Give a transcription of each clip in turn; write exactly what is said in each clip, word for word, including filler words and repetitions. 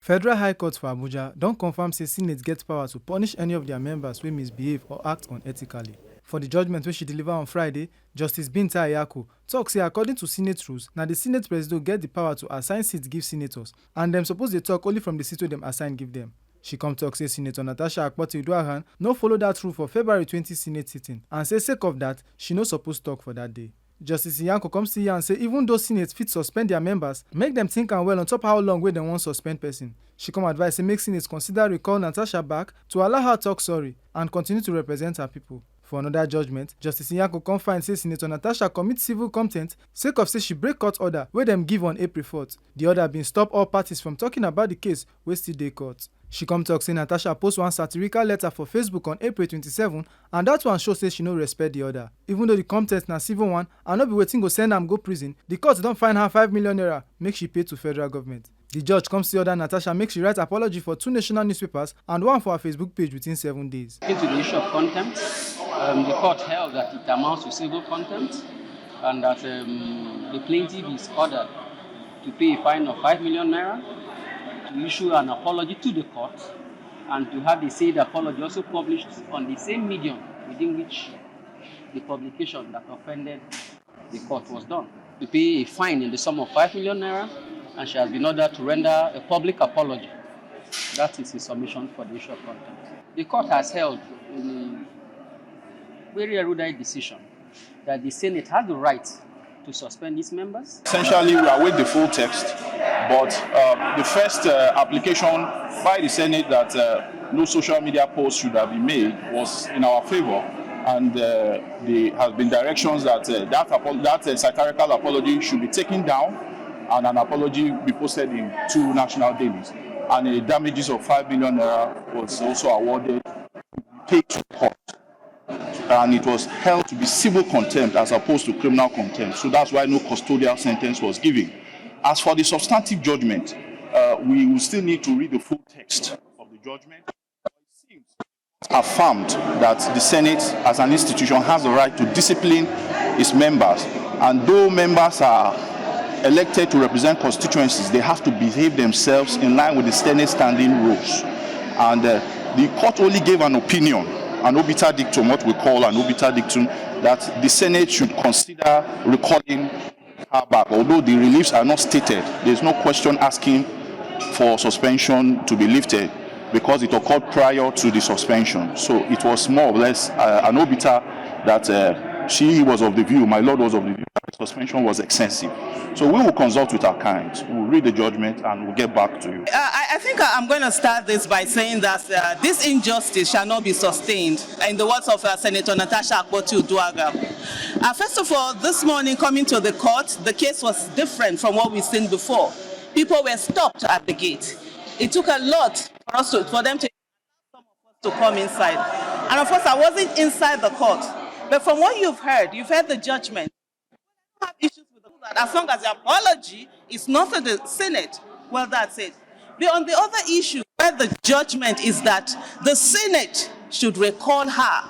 Federal High Court for Abuja don confirm say Senate get power to punish any of their members wey misbehave or act unethically. For the judgment wey she deliver on Friday, Justice Binta Ayako talk say according to Senate rules, na the Senate Presido get the power to assign seats give senators, and dem suppose dey talk only from the seat wey dem assign give dem. She come talk say Senator Natasha Akpoti-Uduaghan no follow that rule for February twenty Senate sitting, and say sake of that, she no suppose talk for that day. Justice Nyako come see yarn say even though Senate fit suspend their members, make dem think am well on top how long wey dem wan suspend person. She come advise say make Senate consider recall Natasha back to allow her talk sorry and continue to represent her people. For another judgment, Justice Nyako come find say Senator Natasha commit civil contempt sake of say she break court order wey dem give on April fourth. The order bin stop all parties from talking about the case wey still dey court. She come talk say Natasha post one satirical letter for Facebook on April twenty-seven, and that one show say she no respect the order. Even though the contempt na civil one and no be wetin go send am go prison, the court don fine her five million naira make she pay to federal government. The judge come see order Natasha make she write apology for two national newspapers and one for her Facebook page within seven days. Into the issue of contempt, um, the court held that it amounts to civil contempt and that um, the plaintiff is ordered to pay a fine of five million naira, to issue an apology to the court, and to have the said apology also published on the same medium within which the publication that offended the court was done. To pay a fine in the sum of five million naira, and she has been ordered to render a public apology. That is his submission for the issue of contempt. The court has held in a very erudite decision that the Senate has the right to suspend its members. Essentially, we await the full text, but uh, the first uh, application by the Senate that uh, no social media post should have been made was in our favor, and uh, there has been directions that uh, that, apo- that uh, satirical apology should be taken down and an apology be posted in two national dailies. And the damages of five million naira was also awarded, paid to court, and it was held to be civil contempt as opposed to criminal contempt. So that's why no custodial sentence was given. As for the substantive judgment, uh, we will still need to read the full text of the judgment. It seems affirmed that the Senate, as an institution, has the right to discipline its members, and though members are elected to represent constituencies, they have to behave themselves in line with the Senate standing rules. And uh, the court only gave an opinion, an obiter dictum, what we call an obiter dictum, that the Senate should consider recalling her back. Although the reliefs are not stated, there's no question asking for suspension to be lifted because it occurred prior to the suspension. So it was more or less uh, an obiter that uh, she was of the view, my lord was of the view, that the suspension was excessive. So we will consult with our clients, we'll read the judgment, and we'll get back to you. Uh, I, I think I'm going to start this by saying that uh, this injustice shall not be sustained, in the words of uh, Senator Natasha Akpoti-Uduaghan. Uh, first of all, this morning coming to the court, the case was different from what we've seen before. People were stopped at the gate. It took a lot for us to, for them to to come inside. And of course, I wasn't inside the court. But from what you've heard, you've heard the judgment. I have issues with the court. As long as the apology is not to the Senate, well, that's it. But on the other issue, where the judgment is that the Senate should recall her.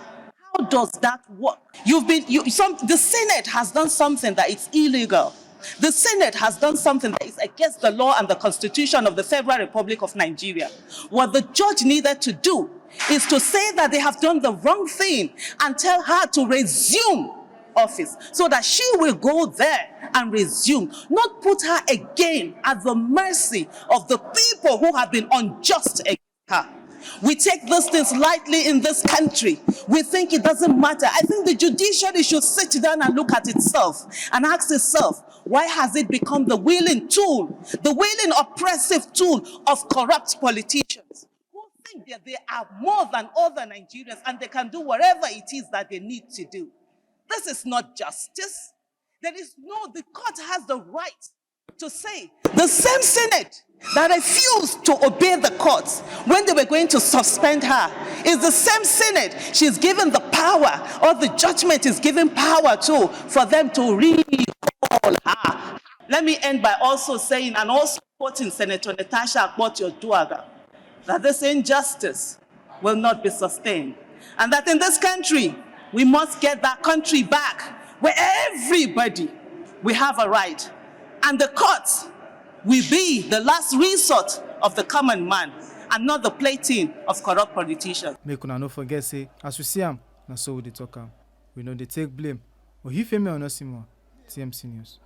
How does that work? You've been you some the Senate has done something that is illegal. The Senate has done something that is against the law and the constitution of the Federal Republic of Nigeria. What the judge needed to do is to say that they have done the wrong thing and tell her to resume office so that she will go there and resume, not put her again at the mercy of the people who have been unjust against her. We take these things lightly in this country. We think it doesn't matter. I think the judiciary should sit down and look at itself and ask itself, why has it become the willing tool, the willing oppressive tool of corrupt politicians who think that they are more than other Nigerians and they can do whatever it is that they need to do? This is not justice. There is no, the court has the right to say the same Senate that refused to obey the courts when they were going to suspend her is the same Senate she's given the power, or the judgment is given power to, for them to recall her. Let me end by also saying and also quoting Senator Natasha Akpoti-Uduaghan that this injustice will not be sustained, and that in this country we must get that country back where everybody we have a right, and the courts will be the last resort of the common man and not the plaything of corrupt politicians. Make una no forget say as we see am, na so we dey talk am. We no dey take blame. Oyifemi Onosimo, T M C News.